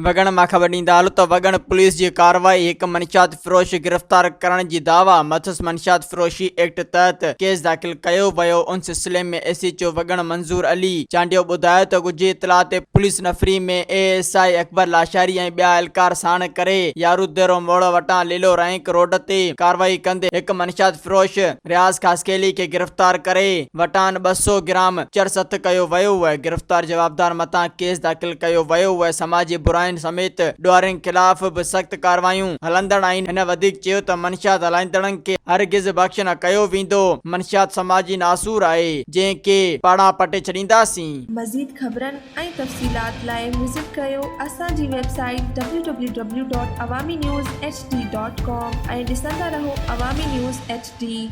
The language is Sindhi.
وڳڻ مان خبر ڏيندا هلو ته وڳڻ پوليس جي ڪارروائي هڪ منشيات فروش گرفتار ڪرڻ جي دعويٰ، مٿس منشيات فروشي ايڪٽ تحت ڪيس داخل ڪيو ويو، ان سلسلي ۾ S H O Wagan Manzoor Ali Chandio ٻڌايو ته ڳجهي اطلاع تي پوليس نفري ۾ A S I Akbar Lashari ۽ ٻيا اهلڪار ساڻ ڪري ياروديرو موڙ وٽان ليلو رائنڪ روڊ تي ڪارروائي ڪندي هڪ منشيات فروش رياض خاصخيلي کي گرفتار ڪري وٽان 200 گرام چرس هٿ ڪيو ويو، گرفتار جوابدار مٿان ڪيس داخل ڪيو ويو، سماجي براين سميت ڏوهارين خلاف به سخت ڪارروايون هلندڙ آهن، هن وڌيڪ چيو ته منشيات هلائيندڙن کي هرگز بخش نه ڪيو ويندو، منشيات سماجي ناسور آهي، جنهن کي پاڙان پٽي ڇڏينداسين. مزيد خبرن ۽ تفصيلات لاء وزٽ ڪريو اسان جي website W W W dot Awami news H D dot com ۽ ڏسندا رهو عوامي نيوز ايڇ ڊي.